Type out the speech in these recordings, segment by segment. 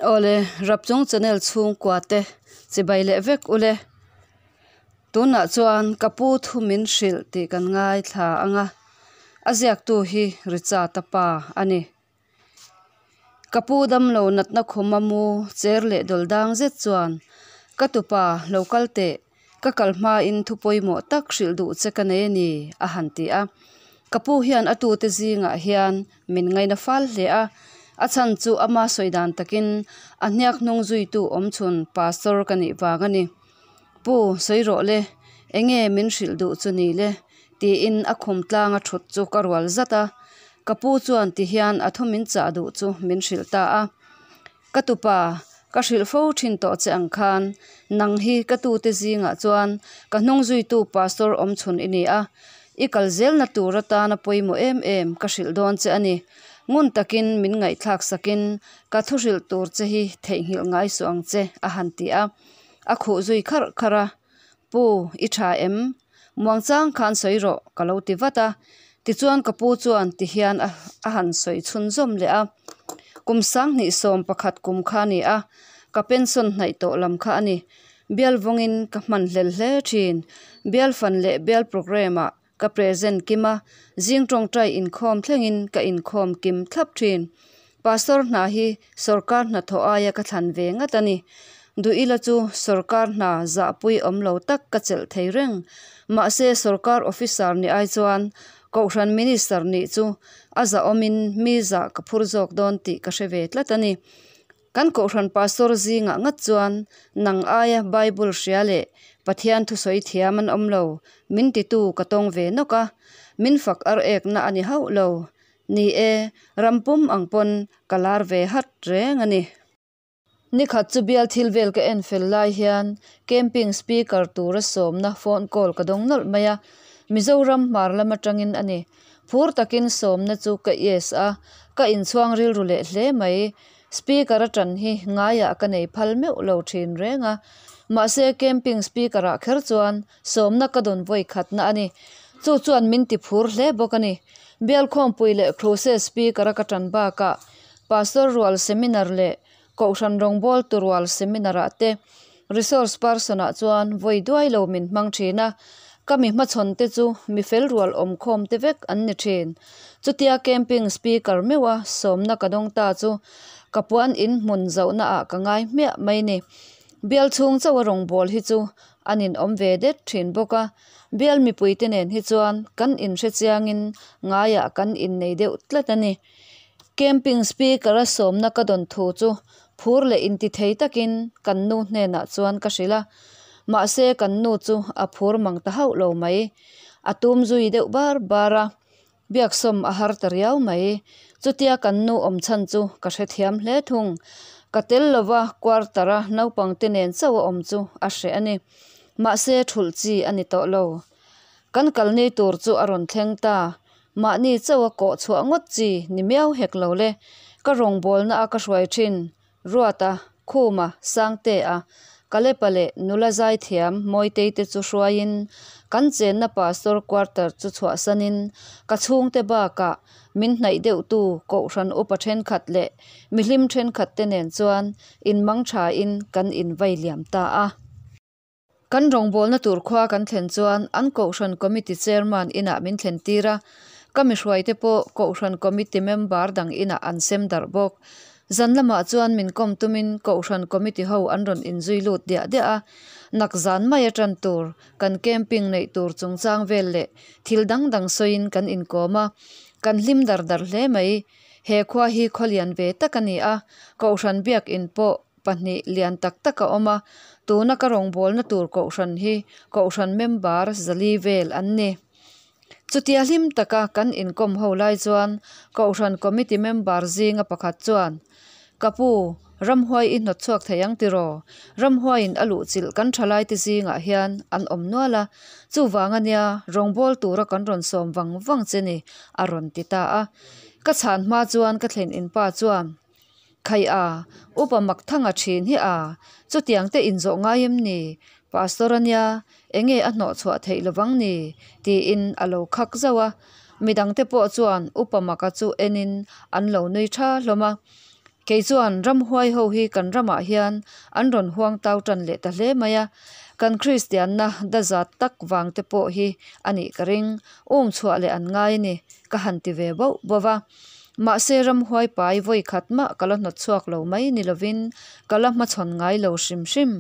Awle, Rapchung channel chhungkua te chibai leh vek ule. Tunah chuan ka pu thu min hrilh tih kan ngaithla ang a, a ziaktu hi Richard-a pa a ni. Ka pu damlo natna khuma mu cher leh dawl dang zet chuan ka tupa lo kal teh, ka kal hmain thu pawimawh tak hrilh duh che ka nei a ni a han ti a. Ka pu hian a tute zingah hian min ngaina fal hle a, a chhan chu ama sawi dan takin a hniak hnung zuitu awmchhun pastor ka nih vang a ni. Pu, sawi rawh le, enge min hrilh duh chu ni le? tiin a khum tlanga thut chu ka rual zat a. Ka pu chuan ti hian a thu min chah duh chu min hrilh ta a. Ka tupa, ka hrilh fo thin tawh che ang khan, nang hi ka tute zingah chuan ka hnung zuitu pastor awmchhun i ni a, i kal zelna tur atana pawimawh em em ka hrilh dawn che a ni. Ngun takin min ngaihthlak sakin ka thu hrilh tur che hi theihnghilh ngai suh ang che, a han ti a. A khuh zui kharh kharh a, Pu, i tha em? Muangchang khan sawi rawh, ka lo ti vat a. Tichuan ka pu chuan ti hian a a han sawi chhunzawm leh a. Kum sanghnih 11 kum kha a ni a, ka pension hnaih tawh lam kha a ni. Bial vawngin ka hman hlel hle thin. Bial fan leh bial programme ah ka present kim a, zing tawngtai inkhawm thlengin ka inkhawm kim thlap thin. Pastor hna hi sorkar hnathawh aia ka thlan ve ngat a ni. Duh ila chu sorkar hna zahpui awm lo tak ka chelh thei reng. Mahse sorkar officer nih ai chuan Kohhran minister nih chu a zahawmin mi zah ka phur zawk dawn tih ka hre ve tlat a ni. Kan Kohhran pastor zingah ngat chuan nang aia Bible hria leh Pathian thusawi thiam an awm lo, min titu ka tawng ve nawk a, min fak ar ekna a ni hauh lo. Ni e, ram pum ang pawn ka lar ve hat reng a ni. Nikhat chu bial thil vel ka en fel lai hian camping speaker tura sawmna phone call ka dawng nawlh mai a, Mizoram hmar lam atangin a ni. Phur takin sawmna chu ka yes a, ka inchhuang rilru leh hle mai. Speaker a tan hi ngaiah ka nei phal meuh lo thin reng a, mahse camping speaker ah kher chuan sawmna ka dawn vawi khatna a ni. Chu chuan min ti phur hle bawk a ni. Bialkhawmpui leh Crusade speaker a ka tan bakah Pastor rual seminar leh Kohhran rawngbawltu rual seminar ah te resource person ah chuan vawi duai lo min hmang thin a, ka mi hmachhawn te chu mi fel rual awmkhawm te vek an ni thin. Chutia camping speaker meuh a sawmna ka dawng ta chu ka puan in hmun zohna ah ka ngai hmiah mai ni. Bial chhung chauh a rawngbâwl hi chu an in awm ve det thin bawk a, bial mipui te nen hi chuan kan inhre chiangin ngaiah kan innei deuh tlat a ni. Camping speaker a sawmna ka dawn thu chu phur leh inti thei takin kan nu hnenah chuan ka hrilh a, mahse kan nu chu a phur mang ta hauh lo mai. A tum zui deuh bar bar a, biaksawm a har ta riau mai. Chutia kan nu awm chhan chu ka hrethiam hle thung. Ka tel lova quarter a naupangte nen chauh a awm chu a hreh a ni. Mahse thulh chi a ni tawh lo. Kan kalni tur chu a rawn thleng ta. Mahni chauh a kawh chhuah ngawt chi ni miau hek lo le. Ka rawngbawlna a ka hruai thin, Ruata, Khuma, Sangtea, Kalepa leh nula zaithiam Mawitei te chu hruaiin kan chenna Pastor quarter chu chhuahsanin ka chhungte bakah min hnaih deuhtu Kohhran upa thenkhat leh mihlim thenkhat te nen chuan inmang thain kan invai liam ta a. Kan rawngbawlna tur khua kan thlen chuan an Kohhran Committee Chairman inah min thlen tir a, ka mihruaite pawh Kohhran Committee member dang inah an sem darh bawk. Zan lamah chuan min kawm tumin Kohhran Committee ho an rawn inzui lut diah diah a, nak zan mai a tan tur, kan camping neih tur chungchang vel leh thil dang dang sawiin kan inkawm a, kan hlim dar dar hle mai. He khua hi khaw lian ve tak a ni a, Kohhran biakin pawh pahnih lian tak tak a awm a, tuna ka rawngbawlna tur kohhran hi kohhran member zali vel an ni. Chutia hlim taka kan inkawm ho lai chuan kohhran committee member zinga pakhat chuan, Ka pu, ramhuai i hnawt chhuak thei ang tiraw? Ramhuaiin a luh chilh kan thalaite zingah hian an awm nual a, chuvang ania rawngbâwl tura kan rawn sawm vang vang che ni, a rawn ti ta a. Ka chhan hma chuan ka thlen inpa chuan, Khai a, upa mak thanga thin hi a, chutiang te inzawh ngai em ni? Pastor a nia, enge a hnawh chhuah theih lovang ni? tiin a lo khak zauh a. Midangte pawh chuan upa maka chu enin an lo nui tha hlawm a. Kei chuan ramhuai ho hi kan ramah hian an rawn huang tau tan leh ta hle mai a, kan Kristianna dazat tak vang te pawh hi a nih ka ring, um chhuah leh an ngai a ni ka han ti ve bauh bauh va. Mahse ramhuai pai vawi khat mah ka la hnawt chhuak lo mai ni lovin ka la hmachhawn ngai lo hrim hrim.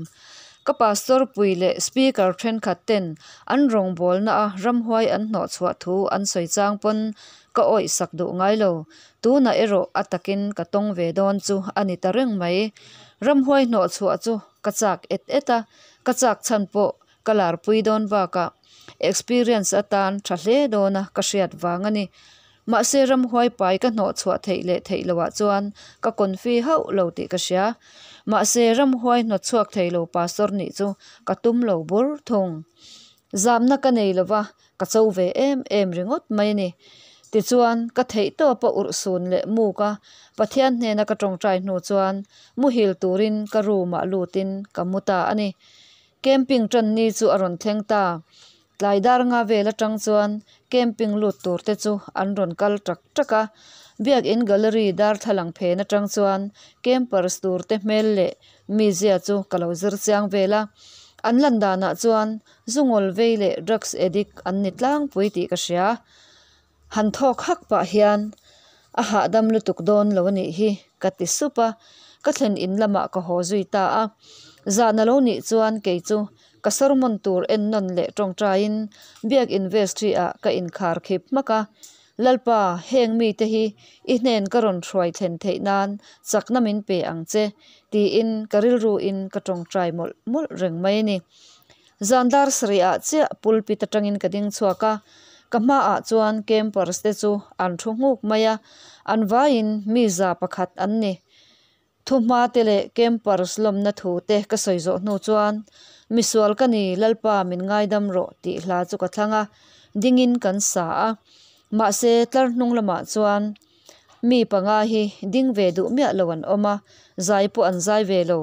Ka pastor pui leh speaker thenkhat ten an rawngbawlna a ramhuai an hnawh chhuah thu an sawi chang pawn ka awih sak duh ngai lo. Tunah erawh a takin ka tawng ve dawn chu a ni ta reng mai. Ramhuai hnawh chhuah chu ka chak et et a, ka chak chhan pawh ka larpui dawn bakah experience atan tha hle dawna ka hriat vang a ni. Mahse ramhuai pai ka hnawh chhuah theih leh theih loah chuan ka confi hauh lo tih ka hria. Mahse ramhuai hnawt chhuak thei lo pastor nih chu ka tum lo bur thung. Zamna ka nei lova ka cho ve em em ringawt mai a ni. Tichuan ka theih tawpa urhsun leh muk a Pathian hnena ka tawngtai hnu chuan muhil turin ka room ah lutin ka mu ta a ni. Camping tan ni chu a rawn thleng ta. Tlai dar nga vel atang chuan camping lut tur te chu an rawn kal tak tak a. Biakin gallery darthlalang phen atang chuan campers tur te hmel leh mizia chu ka lo zir chiang vel a. An lan danah chuan zungawl vei leh drugs addict an ni tlangpui tih ka hria. Han thawk hak pah hian a hahdam lutuk dawn lo a nih hi ka ti sup a, ka thlen in lamah ka haw zui ta a. Zahna lo nih chuan kei chu ka sermon tur en nawn leh tawngtaiin biak in vestry ah ka inkhar khip hmak a. Lalpa, heng mite hi i hnen ka rawn hruai thlen theih nan chakna min pe ang che tiin ka rilru in ka tawngtai mawlh mawlh reng mai a ni. Zan dar sarih ah chiah pulpit atangin ka ding chhuak a, ka hmaah chuan campers te chu an thu nghuk mai a, an vaiin mi za pakhat an ni. Thuhma te leh campers lawmna thu te ka sawi zawh hnu chuan Misual ka ni Lalpa min ngaidam rawh tih hla chu ka thlang a, dingin kan sa a. Mahse tlar hnung lamah chuan Mi panga hi ding ve duh miah lo an awm a, zai pawh an zai ve lo.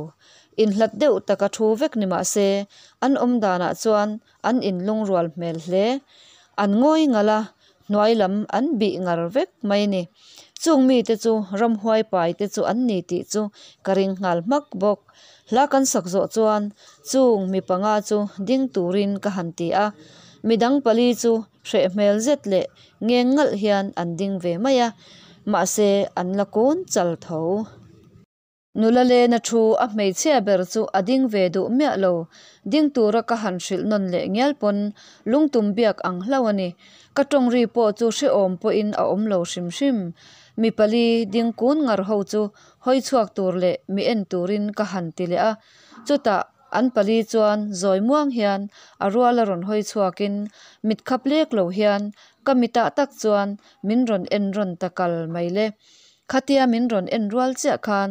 Inhlat deuh taka thu vek ni mah se, an awm danah chuan an inlungrual hmel hle. An ngawi ngal a, hnuai lam an bih ngar vek mai a ni. Chung mite chu ramhuai pai te chu an ni tih chu ka ring nghal hmak bawk. Hla kan sak zawh chuan chung mi panga chu ding turin ka han ti a, midang pali chu Hreh hmel zet leh ngeng ngalh hian an ding ve mai a, mahse an la kun chal tho. Nula lena thu a hmeichhia ber chu a ding ve duh miah lo, ding tura ka han hrilh nawn leh ngial pawn lungtum biak ang hlauh a ni. Ka tawng ri pawh chu hrehawm pawhin a awm lo hrim hrim. Mi pali ding kun ngar ho chu hawi chhuak tur leh mi en turin ka han ti leh a, chutah An pali chuan zawi muang hian a rual a rawn hawi chhuakin mit khap lek lo hian ka mitah tak chuan min rawn en rawn ta kal mai le. Khatia min rawn en rual chiah khan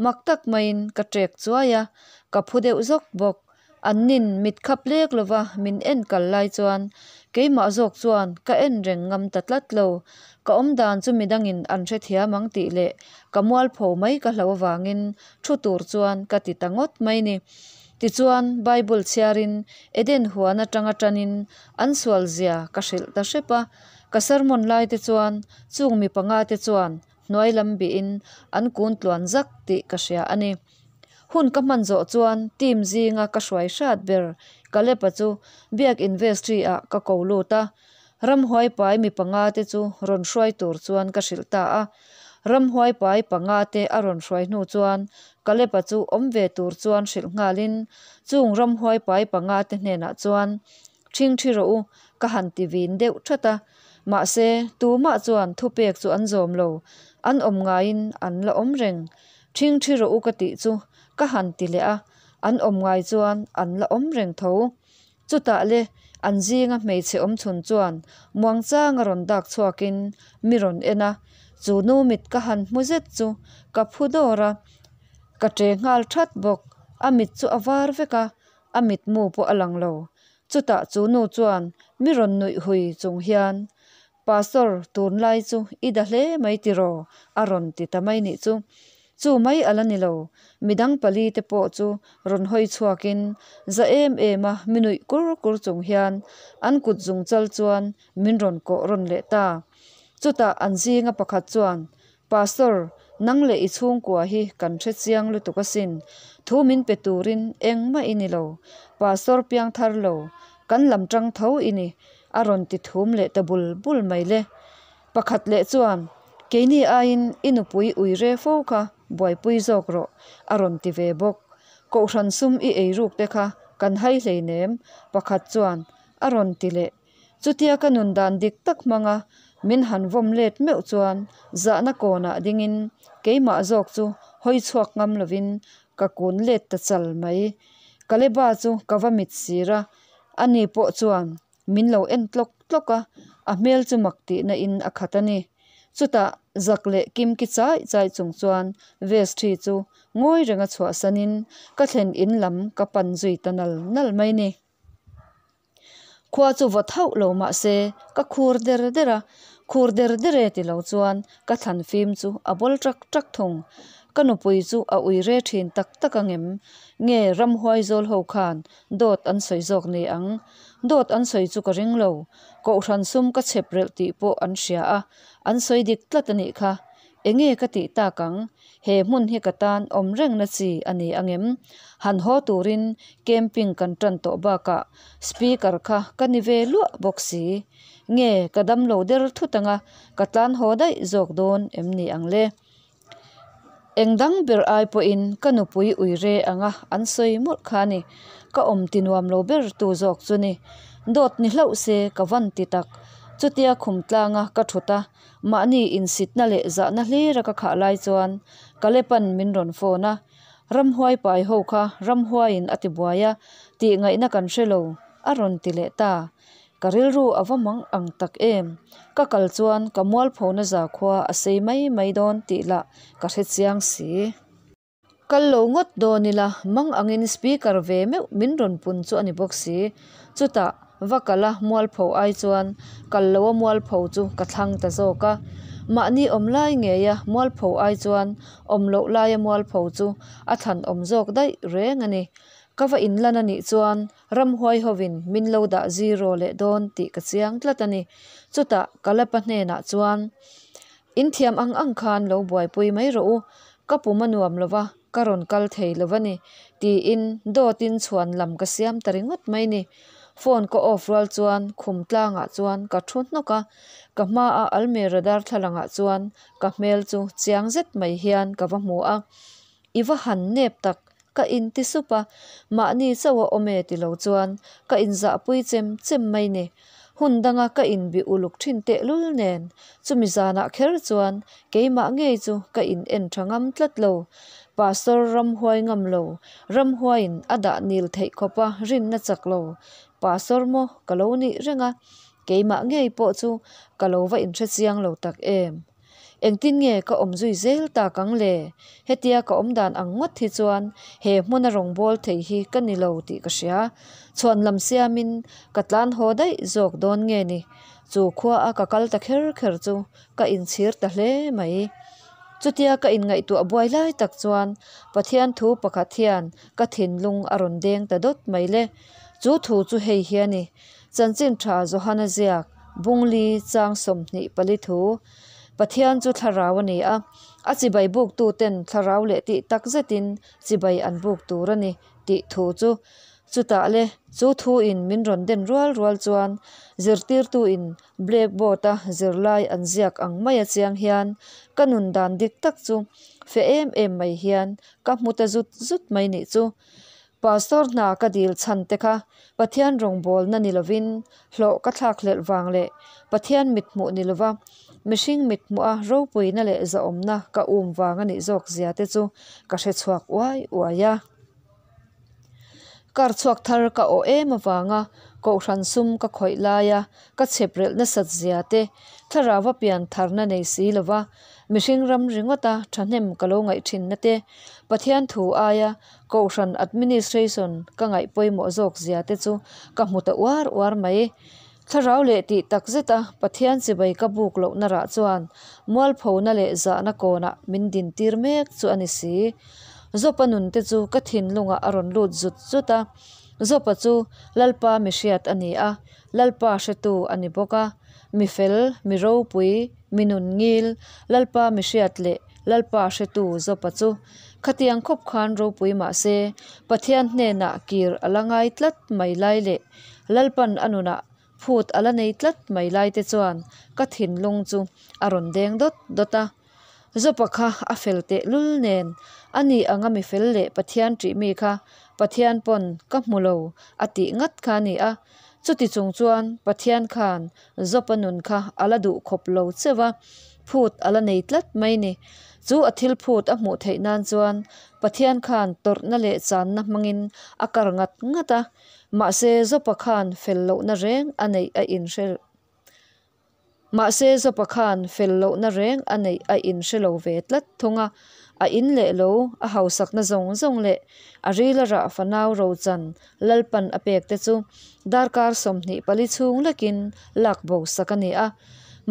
mak tak maiin ka ṭek chuai a, ka phu deuh zawk bawk. Annin mit khap lek lova min en kal lai chuan keimah zawk chuan ka en reng ngam ta tlat lo. Ka awmdan chu midangin an hrethiam ang tih leh ka mualpho mai ka hlo avangin Thu tur chuan ka ti ta ngawt mai ni. Tichuan, Bible chhiarin Eden huan atanga tanin an sual zia ka hrilh ta hrep a. Ka sermon lai te chuan chung mi panga te chuan hnuai lam bihin an kun tluan zak tih ka hria a ni. Hun ka hman zawh chuan team zinga ka hruai hrat ber Caleb-a chu Biak Investry ah ka ko lut a. Ramhuai pai mi panga te chu rawn hruai tur chuan ka hrilh ta a. Ramhuai pai panga te a rawn hruai hnu chuan Caleb-a chu awm ve tur chuan hrilh nghalin chung ramhuai pai panga te hnenah chuan Ṭhing ṭhi rawh u ka han ti vin deuh ṭhat a. Mahse, tumah chuan thupek chu an zawm lo, an awm ngaiin an la awm reng. Ṭhing ṭhi rawh u ka tih chu ka han ti leh a, an awm ngai chuan an la awm reng tho. Chutah le, an zinga hmeichhe awm chhun chuan muangchanga rawn dak chhuakin mi rawn en a, chu nu mit ka han hmu zet chu ka phu dawr a, ka ṭe nghal ṭhat bawk. A mit chu a var vek a, a mitmu pawh a lang lo. Chutah chu nu chuan mi rawn nuih hui chung hian, Pastor, tunlai chu i da hle mai tiraw? a rawn ti ta mai nih chu. Chu mai a la ni lo, midang pali te pawh chu rawn hawi chhuakin za em em a mi nuih kur kur chung hian an kut zung chal chuan min rawn kawh rawn leh ta. Chutah an zinga pakhat chuan, Pastor, Nang leh i chhungkua hi kan hre chiang lutuk asin. Thu min pe turin engmah i ni lo. Pastor piangthar lo, kan lam tang tho i ni, a rawn ti thum leh ta bul bul mai le. Pakhat leh chuan, Keini aiin i nupui ui re fo kha buaipui zawk rawh, a rawn ti ve bawk. Kohhran sum i eiruk te kha kan hai hleinem, pakhat chuan a rawn ti leh. Chutia ka nun dan dik tak hmanga min han vawm let meuh chuan zahna kawnah dingin keimah zawk chu hawi chhuak ngam lovin ka kun let ta chal mai. Kaleba chu ka va mit sir a, ani pawh chuan min lo en tlawk tlawk a, a hmel chu mak tihna in a khat a ni. Chutah zak leh kimki chai chai chung chuan vestry chu ngawi renga chhuahsanin ka thlen in lam ka pan zui ta nal nal mai ni. Khua chu vawt hauh lo mah se ka khur der der a, khur der der e ti lo chuan ka thlan fim chu a bawl ṭak ṭak thung. Ka nupui chu a ui re ṭhin tak tak ang em? Nge ramhuai zawl ho khan dawt an sawi zawk ni ang? Dawt an sawi chu ka ring lo. Kohhran sum ka chhep relh tih pawh an hria a, an sawi dik tlat a nih kha. Enge ka tih tak ang? He hmun hi ka tan awm rengna chi a ni ang em? Han haw turin camping kan tan tawh bakah speaker kha ka ni ve luah bawk si. Nge ka damlo der thut anga ka tlan haw daih zawk dawn em ni ang le? Eng dang ber ai pawhin ka nupui ui re anga an sawi mawlh kha a ni. Ka awm ti nuam lo ber tu zawk chu ni. Dawt ni hlauh se ka van ti tak. Chutia khum tlanga ka thut a, Mahni insitna leh zahna hlira ka khah lai chuan Kalepan min rawn phone a, Ramhuai pai ho kha ramhuaiin a ti buai a, tih ngaihna kan hre lo, a rawn ti leh ta. Ka rilru a va mang ang tak em? Ka kal chuan ka mualphona zakhua a sei mai mai dawn tih lah ka hre chiang si. Kal lo ngawt dawn ila, mang angin speaker ve meuh min rawn pun chu a ni bawk si. Chutah, va kal a mualpho ai chuan kal lo a mualpho chu ka thlang ta zawk a. Mahni awm lai ngeia mualpho ai chuan awm loh laia mualpho chu a thlan awm zawk daih reng a ni. Ka va inlan a nih chuan ramhuai hovin min lo dah zero leh dawn tih ka chiang tlat a ni. Chutah, Kalapa hnenah chuan, In thiam ang ang khan lo buaipui mai rawh u, ka pum a nuam lo va, ka rawn kal thei lo va ni, tiin dawtin chhuan lam ka siam ta ringawt mai ni. Phone ka off rual chuan khum tlangah chuan ka thu hnawk a, ka hmaa almirah darthlalangah chuan ka hmel chu chiang zet mai hian ka va hmu a. I va han nep tak, ka inti sup a, mahni chauh a awm e ti lo chuan ka inzahpui chem chem mai ni. Hun danga ka inbih uluk thin tehlul nen, chumi zanah kher chuan keimah ngei chu ka in en tha ngam tlat lo. Pastor ramhuai ngam lo, ramhuaiin a dah nil theih khawpa rinna chak lo Pastor maw ka lo nih reng a, keimah ngei pawh chu ka lo va inhrechiang lo tak em. Engtin nge ka awm zui zel tak ang le? Hetia ka awm dan ang ngawt hi chuan he hmuna rawngbâwl thei hi ka ni lo tih ka hria. Chhuan lam siamin ka tlan haw daih zawk dawn nge ni? Chu khua a ka kal ta kher kher chu ka inchhir ta hle mai. Chutia ka inngaihtuah buai lai tak chuan Pathian thu pakhat hian ka thinlung a rawn deng ta dawt mai le. Chu thu chu hei hi a ni, Chanchin tha Johana ziak Bungli chang 24 thu. Pathian chu thlarau a ni a, a chibai buktu ten thlarau leh tih tak zetin chibai an buk tur a ni tih thu chu. Chutah le, chu thuin min rawn den rual rual chuan zirtirtuin blackboard-a zirlai an ziak ang maia chiang hian ka nun dan dik tak chu fe em em mai hian ka hmu ta zut zut mai nih chu. Pastor hna ka dil chhan te kha Pathian rawngbawlna ni lovin hlawh ka thlak hlelh vang leh Pathian mithmuh ni lova mihring mithmuha ropuina leh zahawmna ka um vang a nih zawk zia te chu ka hre chhuak uai uai a. Kar chhuak thar ka awh em avanga Kohhran sum ka khawih laia ka chhep relh nasat zia te, thlarau a pian tharna nei si lova mihring ram ringawta thahnem ka lo ngaih thinna te, Pathian thu aia Kohhran administration ka ngaih pawimawh zawk zia te chu ka hmu ta uar uar mai. Thlarau leh tih tak zeta Pathian chibai ka buk lohna rah chuan mualphona leh zahna kawnah min din tir mek chu a ni si. Zawpa nun te chu ka thinlungah a rawn lut zut zut a. Zawpa chu Lalpa mi hriat a ni a, Lalpa hretu a ni bawk a. Mi fel, mi ropui, mi nun ngil, Lalpa mi hriat leh. Lalpa hretu Jopa chu khatiang khawp khan ropui mah se Pathian hnenah kir a la ngai tlat mai lai leh Lalpan a nunah phut a la nei tlat mai lai te chuan ka thinlung chu a rawn deng dawt dawt a. Jopa kha a fel teh lul nen a ni anga mi fel leh Pathian ṭih mi kha Pathian pawn ka hmu lo a tih ngat kha a ni a. Chuti chung chuan Pathian khan Jopa nun kha a la duh khawp lo cheuh a, phut a la nei tlat mai ni. Chu a thil phut a hmuh theih nan chuan Pathian khan tawrhna leh channa hmangin a kar ngat ngat a, mahse Jopa khan fel lohna reng a neih a inhre Mahse Jopa khan fel lohna reng a neih a inhre lo ve tlat thung a, a in leh lo, a hausakna zawng zawng leh a rila rah fanau rochan Lalpan a pek te chu darkar 24 chhung lekin lak bo sak a ni a.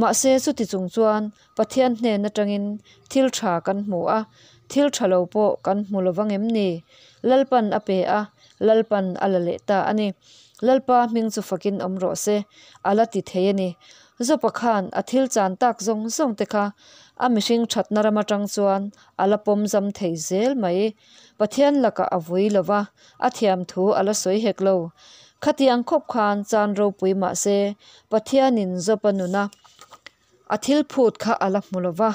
Mahse chuti chung chuan Pathian hnen atangin thil tha kan hmu a, thil tha lo pawh kan hmu lo vang em ni? Lalpan a pe a, Lalpan a la leh ta a ni. Lalpa hming chu fakin awm rawh se, a la ti thei a ni. Jopa khan a thil chan tak zawng zawng te kha a mihring thatna ram atang chuan a la pawm zam thei zel mai. Pathian lakah a vui lo va, a thiam thu a la sawi hek lo. Khatiang khawp khan chan ropui mah se, Pathianin Jopa nuna a thil phut kha a la hmu lo va.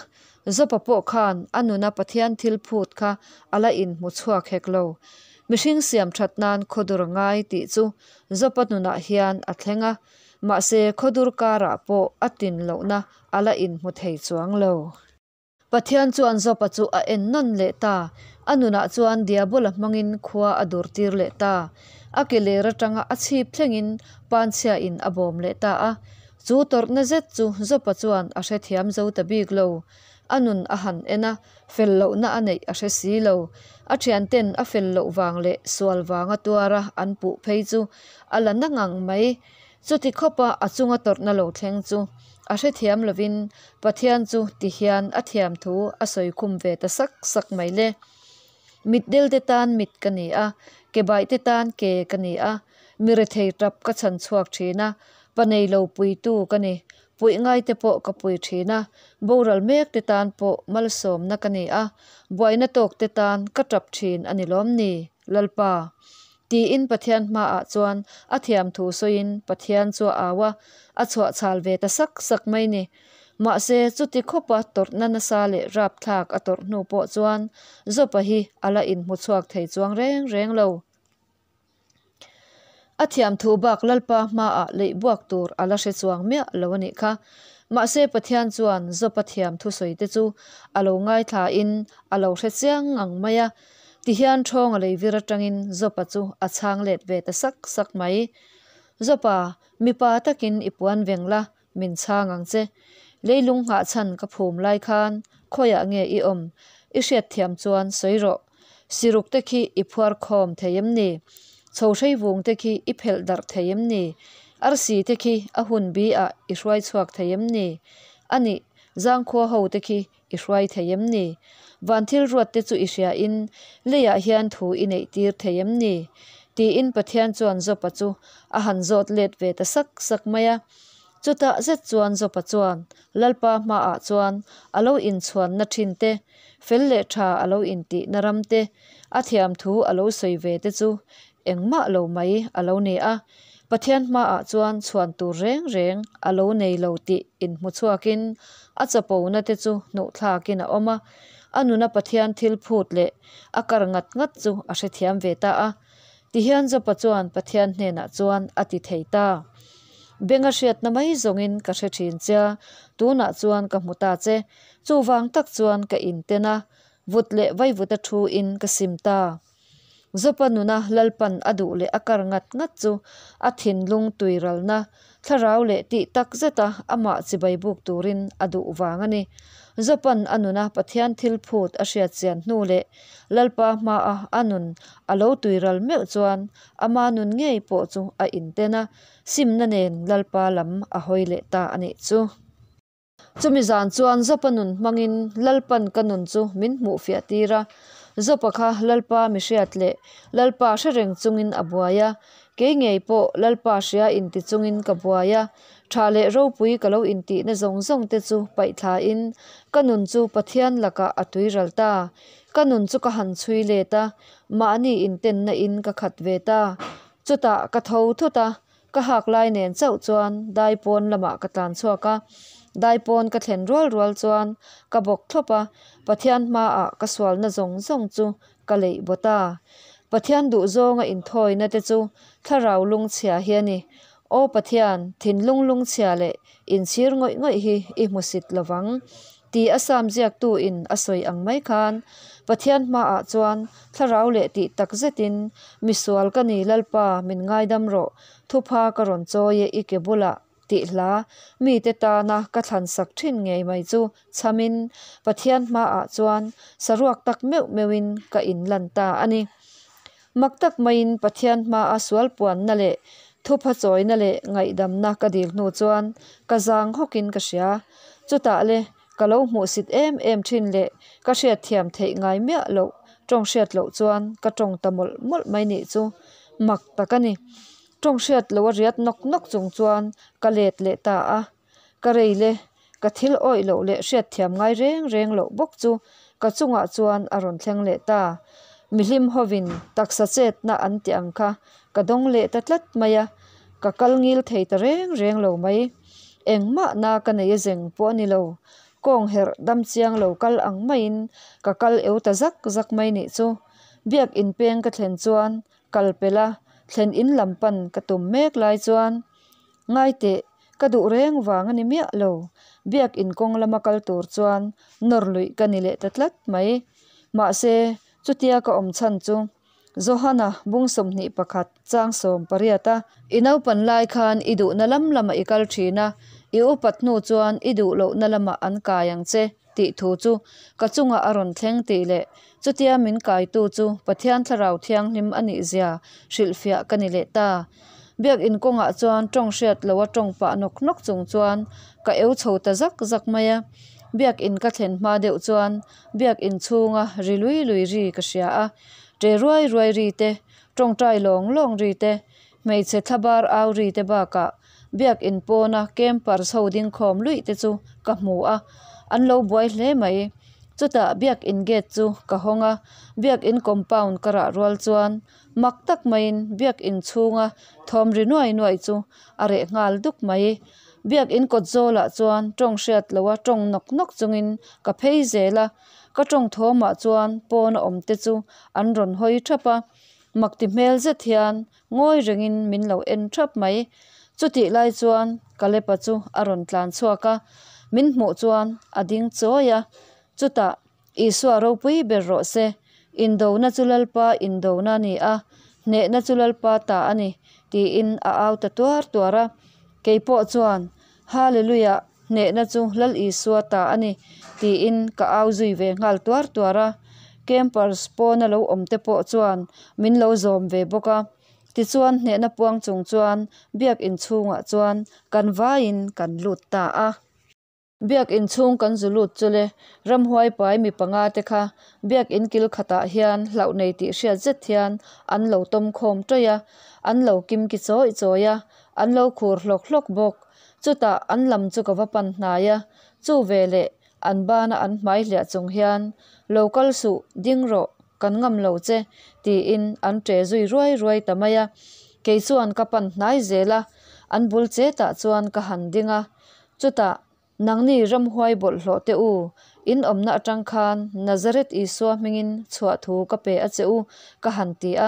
Jopa pawh khan a nuna Pathian thil phut kha a la inhmu chhuak hek lo. Mihring siam that nan khawdur a ngai tih chu Jopa nunah hian a thleng a, mahse khawdur karah pawh a tin lohna a la inhmu thei chuang lo. Pathian chuan Jopa chu a en nawn leh ta. A nunah chuan Diabola hmangin khua a dur tir leh ta. A ke ler atanga a chhip thlengin panchhiain a bawm leh ta a. Chu tawrhna zet chu Jopa chuan a hrethiam zo ta bik lo. A nun a han en a, fel lohna a neih a hre si lo. A thianten a fel loh vang leh sual vanga tuara an puh phei chu a la na ngang mai. Chuti khawpa a chunga tawrhna lo thleng chu a hrethiam lovin Pathian chu ti hian a thiam thu a sawi khum ve ta sak sak mai le. Mitdel te tan mit ka ni a, ke baih te tan ke ka ni a, mi rethei tap ka chhan chhuak thin a, pa nei lo puitu ka ni, puih ngai te pawh ka pui thin a, boral mek te tan pawh malsawmna ka ni a, buaina tawk te tan ka tap thin a ni lawm ni, Lalpa. Tiin Pathian hmaah chuan a thiam thu sawiin Pathian chu a au a, a chhuah chhal ve ta sak sak mai ni. Mahse, chuti khawpa tawrhna nasa leh rapthlak a tawrh hnu pawh chuan Jopa hi a la inhmu chhuak thei chuang reng reng lo. A thiam thu bak Lalpa hmaah leih buak tur a la hre chuang miah lo a nih kha. Mahse, Pathian chuan Jopa thiam thusawi te chu a lo ngaithlain a lo hre chiang ngang mai a. Tihian ṭhawng a lei vir aṭangin Jopa chu a chhang let ve ta sak sak mai. Jopa, mipa takin i puan veng la, min chhang ang che. Leilung nghah chhan ka phum lai khan khawiah nge i awm? I hriatthiam chuan sawi rawh. Siruk te khi i phuar khawm thei em ni? Chho hrei vung te khi i phelh darh thei em ni? Arsi te khi a hun bi ah i hruai chhuak thei em ni? Anih, zangkhua ho te khi I hruai thei em ni? Van thil ruat te chu i hria in leiah hian thu i neih tir thei em ni? Tiin Pathian chuan Jopa chu a han zawt let ve ta sak sak mai a. Chutah zet chuan Jopa chuan Lalpa hmaah chuan a lo inchhuanna thin te, fel leh tha a lo intihna ram te, a thiam thu a lo sawi ve te chu engmah lo mai a lo ni a. Pathian hmaah chuan chhuan tur reng reng a lo nei lo tih inhmu chhuakin a chapona te chu hnuh thlakin a awm a, a nuna Pathian thil phut leh a kar ngat ngat chu a hrethiam ve ta a. Tihian Jopa chuan Pathian hnenah chuan a ti thei ta. Benga hriatna mai zawngin ka hre thin che a, tunah chuan ka hmu ta che. Chuvang tak chuan ka inten a, vut leh vaivuta thu in ka sim ta. Jopa nuna Lalpan a duh leh a kar ngat ngat chu a thinlung tuiralna, thlarau leh tih tak zeta amah chibai buk turin a duh vang a ni. Jopa'n a nuna Pathian thil phut a hriat chian hnu leh Lalpa hmaa a nun a lo tuiral meuh chuan ama nun ngei pawh chu a inten a, simna nen Lalpa lam a hawi leh ta a nih chu. Chumi zan chuan Jopa nun hmangin Lalpan ka nun chu min hmuh fiah tir a. Jopa kha Lalpa mi hriat leh Lalpa hre reng chungin a buai a. Kei ngei pawh Lalpa hria inti chungin ka buai a. Tha leh ropui ka lo intihna zawng zawng te chu paih thlain ka nun chu Pathian lakah a tuiral ta. Ka nun chu ka han chhui let a, mahni intenna in ka khat ve ta. Chutah ka tho thut a, ka hak lai nen chauh chuan daipawn lamah ka tlan chhuak a. Daipawn ka thlen rual rual chuan ka bawk thlawp a, Pathian hmaah ka sualna zawng zawng chu ka leih baw ta. Pathian duhzawnga inthawina te chu thlarau lungchhia hi a ni. Aw Pathian, thinlung lungchhia leh inchhir ngawih ngawih hi i hmusit lo vang, ti a Sam ziaktu in a sawi ang mai khan, Pathian hmaah chuan thlarau leh tih tak zetin, Misual ka ni Lalpa, min ngaidam rawh, thupha ka rawn chawi e i ke bulah, tih hla mite tana ka thlan sak thin ngei mai chu chhamin Pathian hmaah chuan saruak tak meuh meuhin ka inlan ta a ni. Mak tak maiin Pathian hmaa sual puanna leh thupha chawina leh ngaihdamna ka dil hnu chuan ka zang hawkin ka hria. Chutah le ka lo hmuhsit em em thin leh ka hriatthiam theih ngai miah loh tawng hriat loh chuan ka tawng ta mawlh mawlh mai nih chu mak tak a ni. Tawng hriat loh a riat nawk nawk chung chuan ka let leh ta a. Ka rei le, ka thil awih loh leh hriatthiam ngai reng reng loh bawk chu ka chungah chuan a rawn thleng leh ta. Mihlim hovin taksa chetna an tih ang kha ka dawng leh ta tlat mai a, ka kal ngil thei ta reng reng lo mai. Engmah na ka nei a zeng pawh a ni lo. Kawng herh dam chiang lo kal ang maiin ka kal eu ta zak zak mai nih chu. Biak inpeng ka thlen chuan Kal pel a, thlen in lam pan ka tum mek lai chuan, Ngai teh, ka duh reng vang a ni miah lo, biak in kawng lama kal tur chuan nawr luih ka ni leh ta tlat mai. Mahse, chutia ka awm chhan chu Johana bung 21 chang 18 a, I naupan lai khan i duhna lam lamah i kal thin a, i upat hnu chuan i duh lohna lamah an kai ang che. Tih thu chu ka chungah a rawn thleng tih leh chutia min kaitu chu Pathian Thlarau Thianghlim a nih zia hrilhfiah ka ni leh ta. Biakin kawngah chuan tawng hriat loa tawng pah nawk nawk chung chuan ka eu chho ta zak zak mai a. Biakin ka thlen hma deuh chuan biakin chhunga ri lui lui ri ka hria a, ṭe ruai ruai ri te, tawngtai lawng lawng ri te, hmeichhe thlabar au ri te bakah Biakin pawna campers ho dingkhawm luih te chu ka hmu a, an lo buai hle mai. Chutah biakin gate chu ka hawng a, biakin compound ka rah rual chuan mak tak maiin biakin chhunga thawm ri nuai nuai chu a reh nghal duk mai. Biakin kawt zawlah chuan tawng hriat loha tawng nawk nawk chungin ka phei zel a, ka tawng thawmah chuan pawna awm te chu an rawn hawi thap a, mak ti hmel zet hian Ngawi rengin min lo en thap mai. Chutih lai chuan Kalepa chu a rawn tlan chhuak a, min hmuh chuan a ding chawi a. Chutah, Isua ropui ber rawh se, indona chu Lalpa indona a ni a, hnehna chu Lalpa ta a ni, tiin a au ta tuar tuar a. Kei pawh chuan, Haleluiah, hnehna chu Lal Isua ta a ni, tiin ka au zui ve nghal tuar tuar a. Campers pawna lo awm te pawh chuan min lo zawm ve bawk a. Tichuan hnehna puang chung chuan biak inchhungah chuan kan vaiin kan lut ta a. Biak inchhung kan zu lut chu le, ramhuai pai mi panga te kha biak in kil khatah hian hlauh nei tih hriat zet hian an lo tawm khawm tawih a, an lo kim ki chawi chawi a, an lo khur hlawk hlawk bawk. Chutah an lam chu ka va pan hnai a, chu veleh an bana an hmai hliah chung hian, Lo kal suh, ding rawh, kan ngam lo che, tiin an ṭe zui ruai ruai ta mai a. Kei chuan ka pan hnai zel a, an bul chetah chuan ka han ding a. Chutah, Nangni ramhuai bawlhhlawh teh u, in awmna atang khan Nazareth Isua hmingin chhuah thu ka pe a che u, ka han ti a.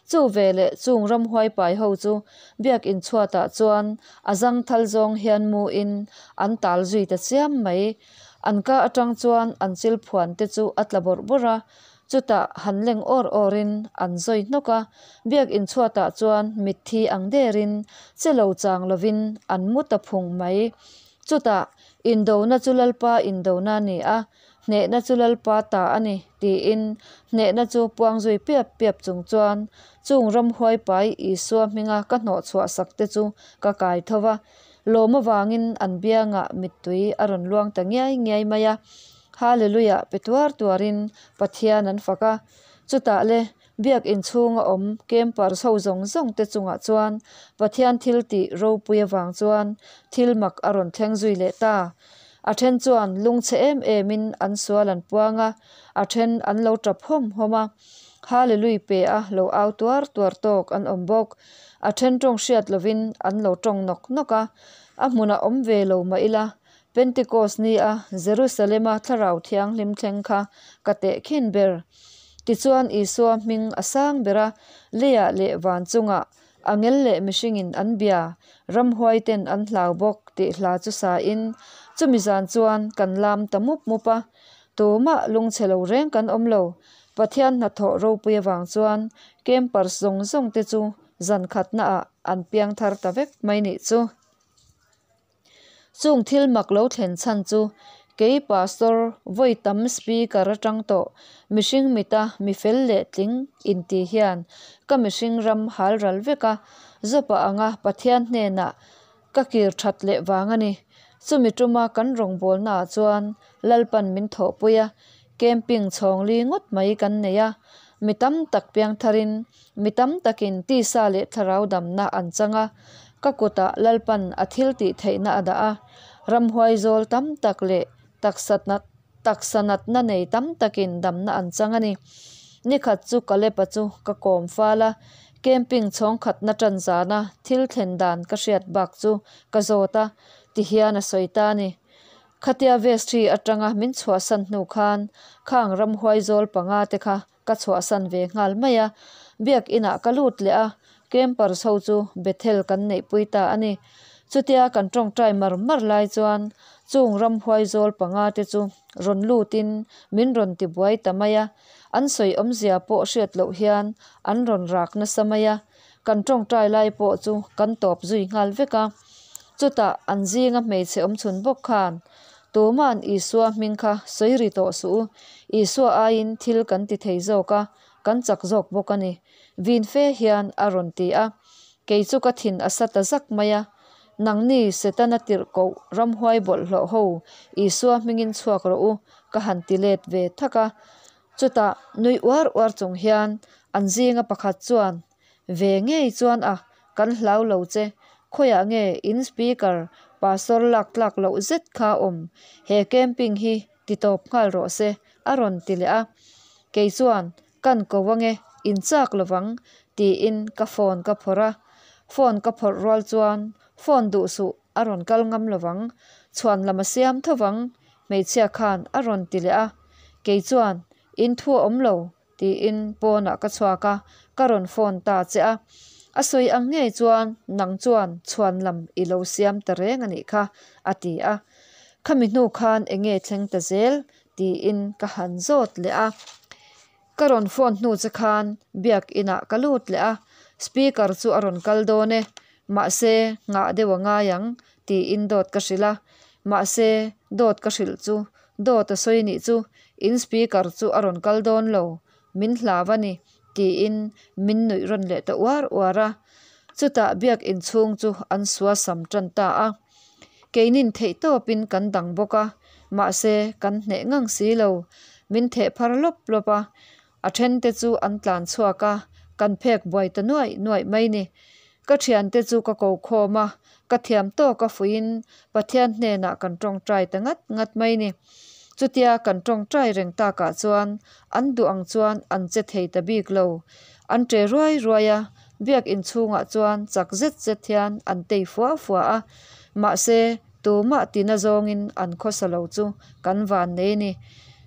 Chu veleh chung ramhuai pai ho chu biakin chhuatah chuan a zangthal zawng hian muin an tal zui ta chiam mai. An ka atang chuan an chil phuan te chu a tla bawrh bawrh a, chutah han leng awr awrin an zawi hnawk a, biakin chhuatah chuan mitthi ang derin che lo chang lovin an mu ta phung mai. Chutah, Indona chu Lalpa indona a ni a, hnehna chu Lalpa ta a ni, tiin hnehna chu puang zui piap piap chung chuan chung ramhuai pai Isua hminga ka hnawh chhuah sak te chu ka kai tho va. Lawm avangin an biangah mittui a rawn luang ta ngiai ngiai mai a. Haleluiah pe tuar tuarin Pathian an fak a. Chutah le. Biak in chhunga awm campers ho zawng zawng te chungah chuan Pathian thil tih ropui avang chuan thil mak a rawn thleng zui leh ta. A then chuan lungchhe em em in an sual an puang a, a then an lo tap hawm hawm a. Hallelui pe a lo au tuar tuar tawk an awm bawk. A then tawng hriat lovin an lo tawng nawk nawk a, a hmunah awm ve lo mah ila Pentikos ni a Jerusalema Thlarau Thianghlim thleng kha ka tehkhin ber. Tichuan Isua hming a sang ber a, leiah leh van chungah angel leh mihringin an bia, ramhuaiten an hlau bawk tih hla chu sain chumi zan chuan kan lam ta mup mup a. Tumah lungchhe lo reng kan awm lo. Pathian hnathawh ropui avang chuan campers zawng zawng te chu zan khatnaah an piangthar ta vek mai nih chu. Chung thil mak lo thlen chhan chu kei Pastor vawi tam Speaker atang tawh mihring mita mi fel leh tling inti hian ka mihring ram hal ral vek a, Zawpa anga Pathian hnenah ka kir that leh vang a ni. Chumi tuma kan rawngbawlnaah chuan Lalpan min thawhpui a, camping chhawng li ngawt mai kan nei a, mi tam tak piangtharin Mi tam takin tisa leh thlarau damna an chang a, ka kutah Lalpan a thil tih theihna a dah a, ramhuai zawl tam tak leh taksa natna nei tam takin damna an chang a ni. Nikhat chu Kalep-a chu ka kawm fal a, camping chhawng khatna tan zana thil thlen dan ka hriat bak chu ka zawt a, tihian a sawi ta a ni. Khatia vestry atanga min chhuahsan hnu khan khang ramhuai zawl panga te kha Ka chhuahsan ve nghal mai a, biak inah ka lut leh a, campers ho chu Bethel kan neihpui ta a ni. Chutia kan tawngtai mar mar lai chuan chung ramhuai zawl panga te chu rawn lutin min rawn ti buai ta mai a, an sawi awmzia pawh hriat loh hian an rawn rak nasa mai a, kan tawngtai lai pawh chu kan tawp zui nghal vek a. Chutah an zinga hmeichhe awmchhun bawk khan Tuma'n Isua hming kha sawi ri tawh suh u, Isua aiin thil kan ti thei zawk a, kan chak zawk bawk a ni, vin fe hian a rawn ti a. Kei chu ka thin a sa ta zak mai a, Nangni Setana tirh koh ramhuai bawlhhlawh ho, Isua hmingin chhuak rawh u, ka han ti let ve thak a. Chutah nui uar uar chung hian an zinga pakhat chuan, Ve ngei chuan a, kan hlau lo che, khawiah nge in speaker pastor lak tlak loh zet kha awm, he camping hi ti tawp nghal rawh se a rawn ti leh a. Kei chuan kan ko ange, in chak lovang tiin ka phone ka phawrh a, phone ka phawrh rual chuan phone duh suh a rawn kal ngam lovang, chhuan lam a siam tho vang hmeichhia khan a rawn ti leh a, kei chuan in thu a awm lo Tiin pawnah ka chhuak a, ka rawn phone ta che a. A sawi ang ngei chuan nang chuan chhuan lam i lo siam ta reng a nih kha, a ti a. Khami hnu khan eng nge thleng ta zel? tiin ka han zawt leh a. Ka rawn phone hnu che khan biak inah ka lut leh a, speaker chu a rawn kal dawn e, mahse nghah deuh a ngai ang tiin dawt ka hrilh a. Mahse dawt ka hrilh chu Dawt a sawi nih chu in speaker chu a rawn kal dawn lo, min hlau a ni, tiin min nuih rawn leh ta uar uar a. Chutah biak inchhung chu an suasam tan ta a. Keinin theih tawpin kan dang bawk a, mahse kan hneh ngang si lo, min theh phar lawp lawp a. A thente chu an tlan chhuak a, kan phek buai ta nuaih nuaih mai ni. Ka thiante chu ka ko khawm a, ka thiam tawk a fuiin Pathian hnenah kan tawngtai ta ngat ngat mai ni. Chutia kan tawngtai reng takah chuan an duh ang chuan an che thei ta bik lo. An che ruai ruai a, biak inchhungah chuan chak zet zet hian an tei fua fua a. Mahse, tumah tina zawngin an khawsa lo chu kan van nei ni.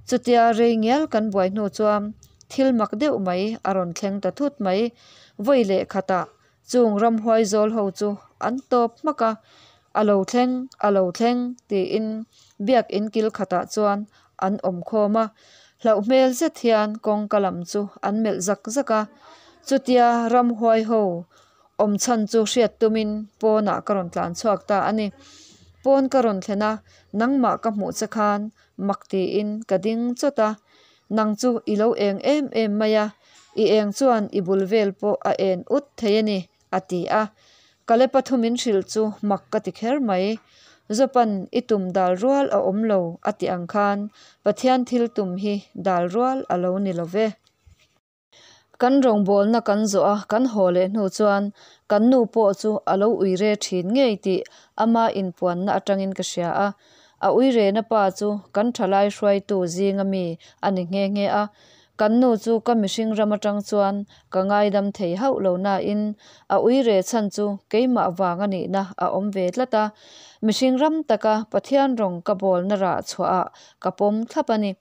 Chutia rei ngial kan buai hnu chuan thil mak deuh mai a rawn thleng ta thut mai. Vawi leh khatah chung ramhuai zawl ho chu an tawp hmak a, A lo thleng, a lo thleng tiin biak in kil khatah chuan an awm khawm a. Hlauh hmel zet hian kawngka lam chu an melh zak zak a. Chutia ramhuai ho awm chhan chu hriat tumin pawnah ka rawn tlan chhuak ta a ni. Pawn ka rawn thlen a, nangmah ka hmuh che khan mak tiin ka ding chawt a. Nang chu i lo eng em em mai a, i eng chuan i bul vel pawh a en ut thei a ni, a ti a. Kale pathum in hrilh chu mak ka ti kher mai. Zopan i tum dal rual a awm lo a ti ang khan Pathian thil tum hi dal rual a lo ni lo ve. Kan rawngbawlna kan zawh a kan haw leh hnu chuan kan nu pawh chu a lo uire thin ngei tih ama inpuanna atangin ka hria a. A uirena pa chu kan thalai hruaitu zinga mi a ni nghe nghe a. Kan nu chu ka mihring ram atang chuan ka ngaidam thei hauh lo na-in a uire chhan chu keimah vang a nihna a awm ve tlat a. Mihring ram taka Pathian rawng ka bawlna rah chhuahah ka pawm thlap a ni.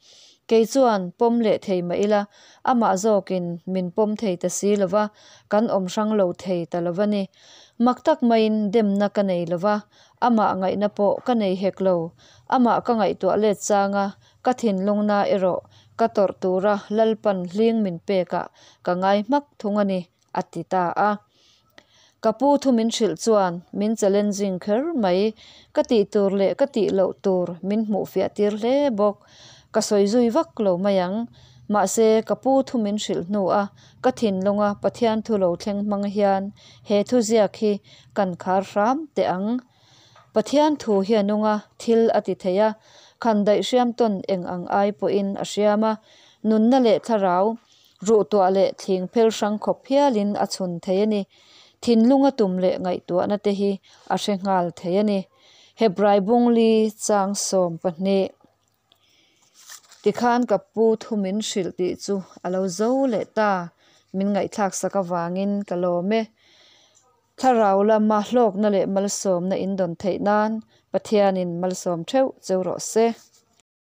Kei chuan pawm leh thei mah ila, amah zawkin min pawm thei ta si lo va, kan awm hrang lo thei ta lo va ni. Mak tak maiin demna ka nei lo va, amah ngaihna pawh ka nei hek lo. Amah ka ngaihtuah let changa ka thinlungna erawh ka tawrh tura Lalpan hling min pekah ka ngai hmak thung a ni, a ti ta a. Ka pu thu min hrilh chuan min challenging kher mai, ka tih tur leh ka tih loh tur min hmuh fiah tir hle bawk. Ka sawi zui vak lo mai ang. Mahse, ka pu thu min hrilh hnu a ka thinlunga Pathian thu lo thleng hmang hian he thuziak hi kan khar hram teh ang. Pathian thu hi a nung a, thil a ti thei a, khandaih hriam tawn eng ang ai pawhin a hriam a, nunna leh thlarau, Ruhtuah leh thling phel hrang khawp hialin a chhun thei a ni. Thinlunga tum leh ngaihtuahna te hi a hre nghal thei a ni. Hebrai bungli chang 12. Tikhan ka pu thu min hrilh tih chu a lo zo leh ta. Min ngaihthlak sak avangin ka lawm e. Thlarau lama hlawkna leh malsawmna in dawn theih nan Pathianin malsawm theuh cheu rawh se.